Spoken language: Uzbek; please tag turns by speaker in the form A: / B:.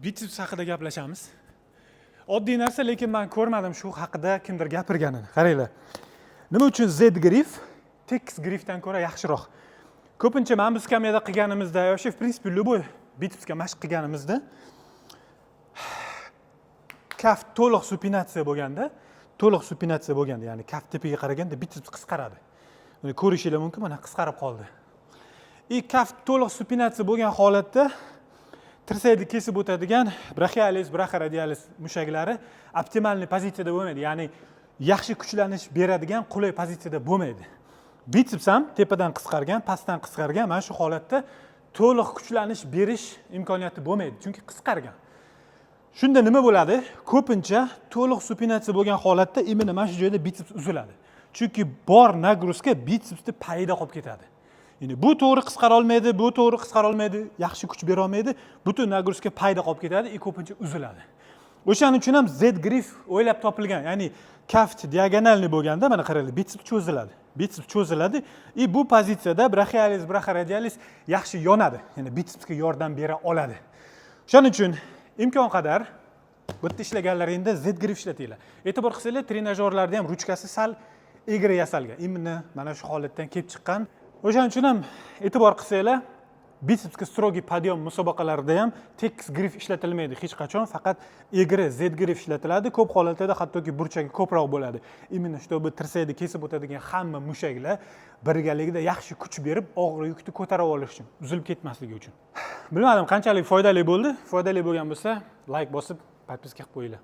A: Bitseps haqida gaplashamiz. Oddiy narsa, lekin man ko'rmadim shu haqida kimdir gapirganini. Qaranglar, nima uchun Z гриф tekis grifdan ko'ra yaxshiroq? Ko'pincha mana bu skameyada qilganimizda, вообще, в принципе, любой bitsepsga mashq qilganimizda, kaft to'liq supinatsiya bo'lganda, to'liq supinatsiya bo'lganda, ya'ni kaft tepaga qaraganda, bitseps qisqaradi. Buni ko'rishinglar mumkin, mana, qisqarib qoldi. И kaft to'liq supinatsiya bo'lgan holatda tirsakni kesib o'tadigan brachialis, brachioradialis mushaklari оптимальный pozitsiyada bo'lmaydi, ya'ni yaxshi kuchlanish beradigan qulay pozitsiyada bo'lmaydi. Bitseps ham tepadan qisqargan, pastdan qisqargan. Mana shu holatda to'liq kuchlanish berish imkoniyati bo'lmaydi, chunki qisqargan. Shunda nima bo'ladi? Ko'pincha to'liq supinatsiya bo'lgan holatda именно mana shu joyda bitseps uziladi, chunki bor нагрузка bitsepsni payida qolib ketadi. Ya'ni bu to'g'ri qisqara olmaydi, bu to'g'ri qisqara olmaydi, yaxshi kuch bera olmaydi, butun нагрузка payda qolib ketadi и ko'pincha uziladi. O'shaning uchun ham Z гриф o'ylab topilgan, ya'ni kaft диагональный bo'lganda, mana qaranglar, bitseps cho'ziladi, bitseps cho'ziladi и bu pozitsiyada brachialis, brachioradialis yaxshi yonadi, ya'ni bitsepsga yordam bera oladi. O'shaning uchun imkon qadar bu yerda ishlaganlaringda Z гриф ishlatinglar. E'tibor qilsanglar, trenajyorlarda ham ruchkasi sal egri yasalgan, именно mana shu holatdan kelib chiqqan. O'shaning uchun ham, e'tibor qilsanglar, bitsepsga строгий подъем musobaqalarida ham tekis гриф ishlatilmaydi hech qachon, faqat egri Z гриф ishlatiladi. Ko'p holatlarda hattoki burchagi ko'proq bo'ladi, именно чтобы tirsakni kesib o'tadigan hamma mushaklar birgalikda yaxshi kuch berib, og'ir yukni ko'tara olish uchun, uzilib ketmasligi uchun. Bilmadim, qanchalik foydali bo'ldi. Foydali bo'lgan bo'lsa, layk bosib, подписка qilib qo'yinglar.